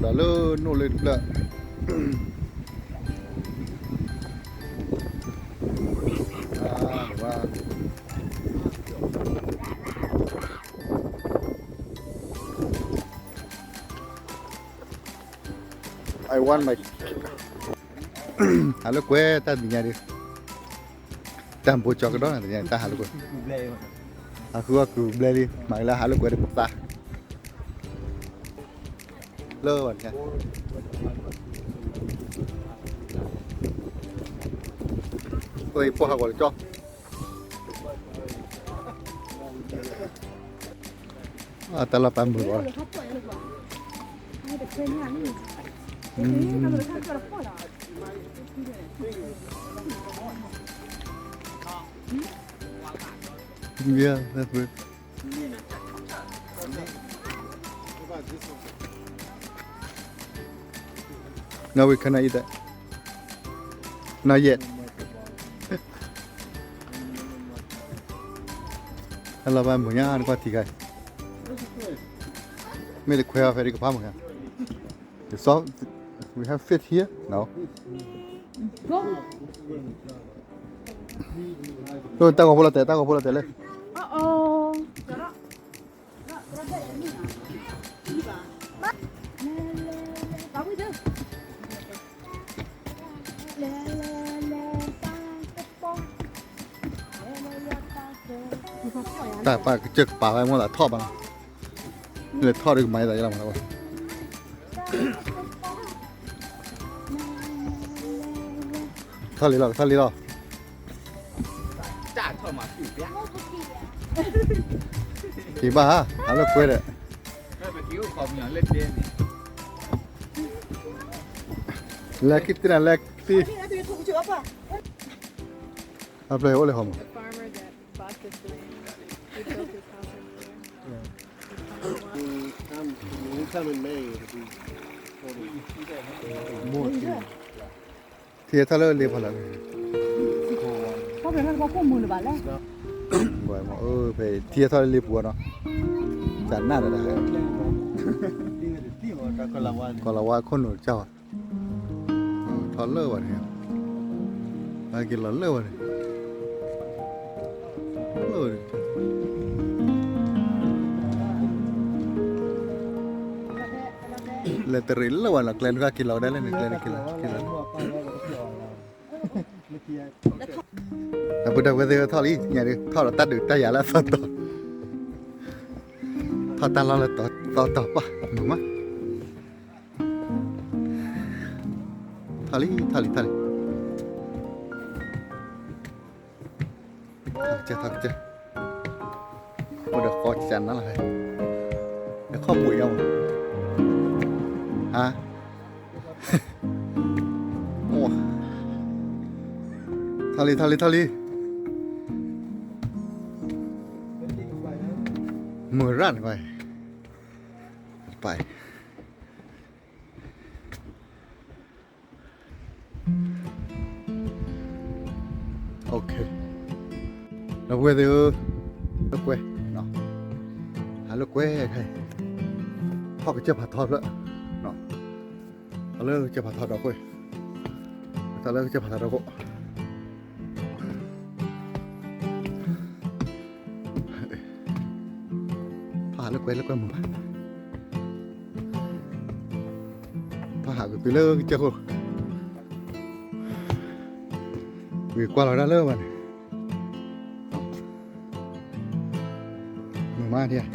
ဒီးလၢနိၣ်လၢတဖျၢၣ် I want my ဟးလိာ်ကွဲတၢ်တနံၤညါဒီး တၢ်ဘိကၠီကဒီးနၤတနံၤညါ တၢ်ဟးလိာ်ကွဲ ဟးဃုအီၣ်ကုၤဘျဲလံ မၤကလၢဟးလိာ်ကွဲတကပၤ လၢဘၣ်န့ၣ် ပှၤဟးဂီၤလၢကၠီ တၢ်လီၢ်ပာ်မုာ်လီၤ Yeah, that's good. No, we cannot eat that. Not yet. အလီၤဘၣ်မုာ်ညါနကွၢ်ထံဂၤ မ့ၢ်တခွဲးအီၤဖဲဒံးကဖးမုာ်ညါ The sauce, we have fish here? No. တၢ်ဂီၤဖိလီၤတဲာ် တၢ်ဂီၤဖိလီၤတဲာ်လၢ တၢ်ပာ်ကစၢၢ်ကပၤဝဲမ့ၢ်သးထီၣ်ဘၣ်နီၤ လဲၤထီၣ်ဒီးကမၤယသးယလီၤမး ထီၣ်လံလီၤ ထီၣ်လံလီၤ က့ၤဘၣ်ဧါ ဟးလိာ်ကွဲဒီး လဲၤခံတနၤလဲၤသံ အဖျၢၣ်အိၣ်လၢဟီမး The farmer that bought this land, he built his house over there. Come, when we come in May, it'll be totally more. ထံထီၣ်လၢလ့ဖီလာ် ဖဲထံထီၣ်လၢလ့ပူၤနီၤ ကနၣ်ဒီး ကီၤလၤဝါခိၣ်နူာ်တကၢ်ဝဲ ထီၣ်လၢဝဲန့ၣ် ဟဲက့ၤလီၤလၢဝဲန့ၣ် လဲၤတရံးလၢဝဲလီၤ ကျဲန့ၣ်က့ၤလီၤဝဲဒၣ်လၢန့ၣ် ကျဲန့ၣ်က့ၤလီၤ က့ၤလီၤ ဒီပုၢ်ဒီဝဲၢ်သ့ၣ်ထီၣ်လံ ညါဒုး ထီၣ်ဒီးတၢ်ဒုးတၢ်ယၤလၢအသီတီၤ ထီၣ်တၢ်လီၢ်လၢသီတီၤပှၢ် မုာ်မး ထီၣ်လံ ထီၣ်လံ ထီၣ်လံ ထီၣ်ကစၢၢ် ထီၣ်ကစၢၢ် အိၣ်ဒီးဃီကစၢ်နၤလီၤ ဒီးခီၣ်ပူၤအံၤမး ဟါ ထီၣ်လံ ထီၣ်လံ ထီၣ်လံ မုာ်ရၣ်န့ၣ် ပၢ် Okay ဒီပုၢ်ဝဲၢ်သ့ၣ်ဧၢ လိာ်ကွဲ ဟးလိာ်ကွဲခဲအံၤ ထီၣ်ကစၢၢ်ဖးထီဖျၢၣ် ထီၣ်လၢကစၢၢ်ဖးထီဒီခိၣ် ထီၣ်လၢကစၢၢ်ဖးထီဒီခိၣ် ထီၣ်ဟးလိာ်ကွဲလိာ်ကွဲမုာ်ဘၣ် ထီၣ်ဟးကတုၤလၢကစၢၢ်ခိၣ် ဂ့ၤကွၢ်လီၤဒၣ်လၢဘၣ်န့ၣ် မုာ်မးဒံး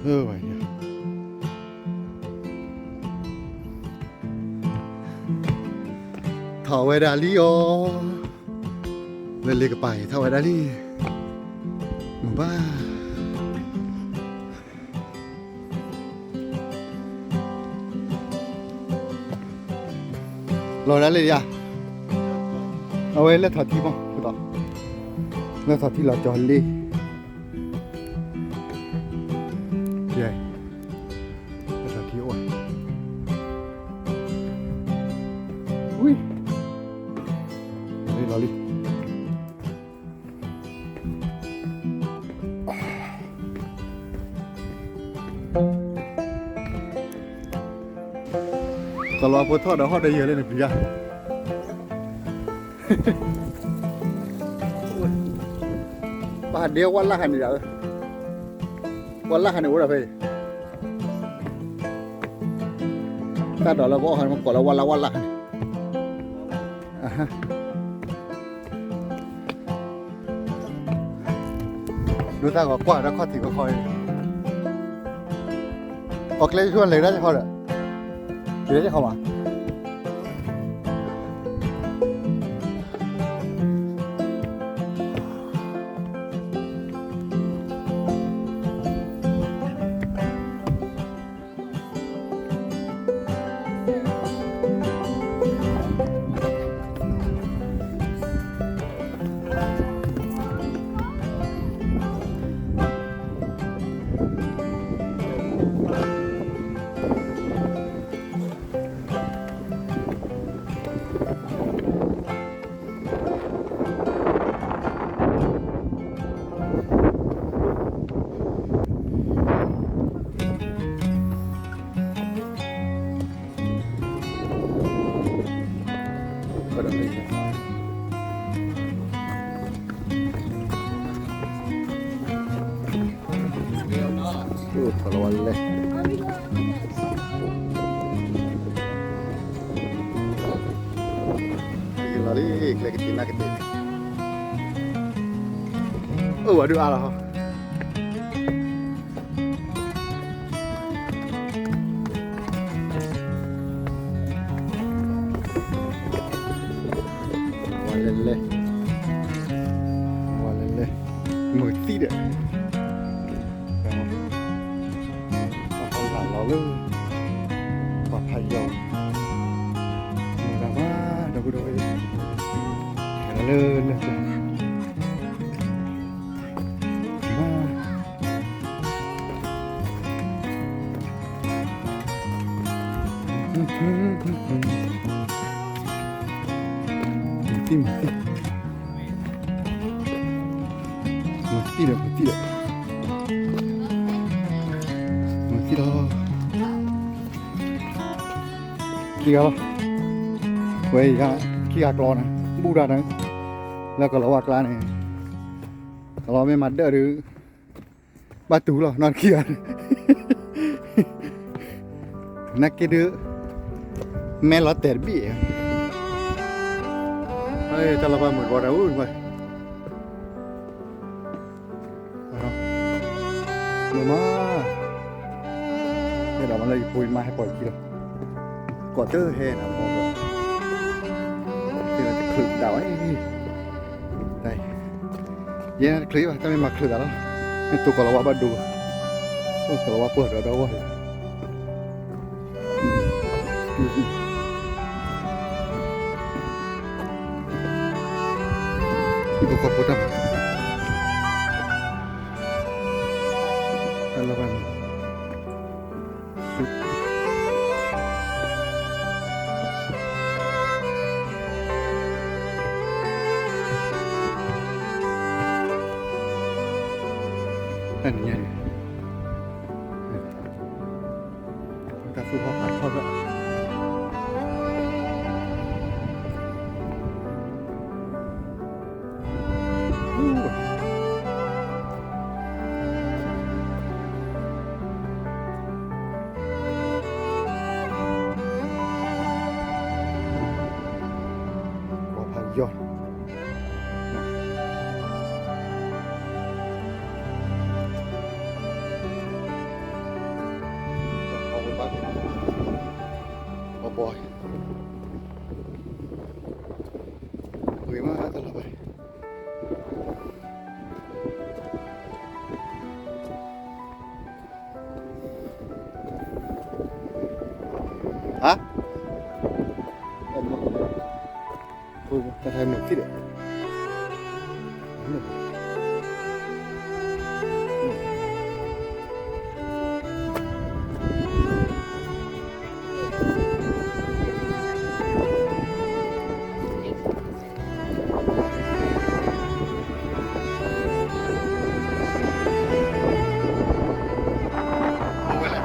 ဧါ လၢဘၣ်န့ၣ် ထီၣ်ဝဲဒၣ်လံအီၤ လၢလ့ကပၤအံၤ ထီၣ်ဝဲဒၣ်လံ မုာ်ဘၣ် လီၤဒၣ်လံယါ အဝဲလဲၤထီၣ်ထံမး လဲၤထီၣ်ထံလီၤကၠီၤလ့ ယဲ လဲၤထီၣ်ထံအိၣ် ဝံၤ လီၤလံ လီၤလီၤဖိထီၣ်ဒီးဟီၣ်ဒီးယၢၤလၢန့ၣ်ပျံၤယါ, ပၢ်ဒဲဝၣ်လၢ်ခါန့ၣ်ယါဧၢ, ဝၣ်လၢ်ခါန့ၣ်အိၣ်ဒီးဖဲအံၤ, တၢ်ဒိးလၢပအီၣ်ခါန့ၣ် မ့ၢ်ကိးလၢဝၣ်လၢ်ဝၣ်လၢ်ခါန့ၣ် ဒိၣ်တၢ်ဂီၤကွၢ်ဒီးခီၣ်ထံးခီခီအံၤ, အီၣ်ကျဲဆူလဲၤဒၣ်ယခီဒီး, လဲၤဒၣ်ယခီမး. အိၣ်ထီၣ်လီၤဝဲလဲၣ်, လီၤလံ ကျဲကတ့ၤနၢ်ကတ့ၤ, အိၣ်ဝဲဒုးအါလီၤ. ဝဲလဲၣ်လဲၣ်, ဝဲလဲၣ်လဲၣ်, မုၢ်သံဒီး ပှၤဟီၣ်လၢ်လီၤလၢ ပှၤဖးယီၤ မုၢ်လၢ်မး ဒီပုၢ်ဒီဝဲၢ်, ဟဲလီၤလၢလၢၢ်ကျါ မး မုၢ်သံ မုၢ်သံ မုၢ်သံဒီး မုၢ်သံဒီး မုၢ်သံလီၤ. ခံဂၤလီၤ, ဝဲအံၤ ခံဂၤကျီန့ၣ် ဘူၣ်တၢ်န့ၣ် လၢကလီၤဝါကျါန့ၣ် ကလီၤမ့ၢ်မၤဒၢၣ်ဒုး ဘၣ်တူၢ်လီၤ နီၢ်ခံဂၤန့ၣ် နာ်က့ဒုး မဲလီၤတဲာ်တဘ့ၣ်, တၢ်လီၤဘၣ်မုာ်ဘီတၢ်အိၣ် မ့ၢ်မး, ဟဲဒီးမးလၢယဖိယမါဟဲပိာ်ယခံလီၤ, ကိးတဟဲနၤမ့ၢ်, တချုးဒၣ်ဝဲ, ယဲတချုးဘၣ် တၢ်မ့ၢ်မၤချုးသးလီၤ, မ့ၢ်တိၢ်ကီၤလီၤဝါဘၣ်ဒိ, ကီၤလီၤဝါပှၢ်ဒီးဒီဂီၢ်လီၤ. ဟံၣ်ဖိဃီဖိတၢ်မၤ, တၢ်လီၢ်ဘၣ်န့ၣ် တၢ်နံၤညါန့ၣ် တၢ်သူၣ်ဖီၣ်ဖးထီၣ်ဒီး ကီၤဖးယီၤ အီၣ်ဘီ ဂ့ၤမးတလီၤဘၣ် ဟါ တၢ်မုာ်ထံဒီး အိၣ်ဝဲလဲၣ်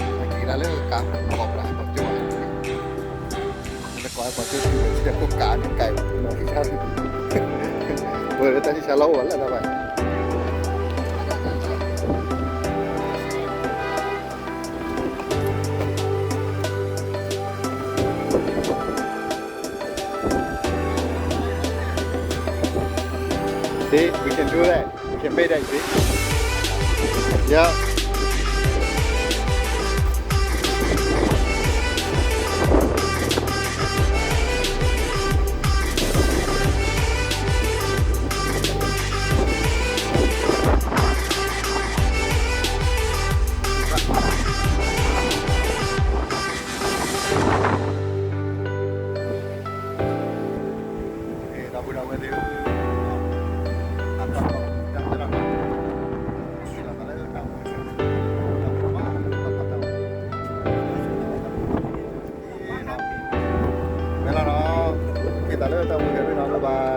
က့ၤဒၣ်လၢကါ ကီၢ်ပှၤ ကီၢ်ကၠိၣ်ဘၣ်, တကိးပှၤကၠိၣ်ထံ ဝဲထံၣ်ကိၣ်ကးန့ၣ် ကါအံၤ နီၢ်ဟံၣ်ဆါ ဝဲလၢတၢ်ဟံၣ်ဆါလီၤအိၣ်ဘၣ်လၢတၢ်ဘၣ် See, we can do that. We can make that, see? Yeah. ဝဲလီၤနီၤ, က့ၤသးလၢတၢ်မူကဲၤရ့ၣ်နီၤ, bye bye.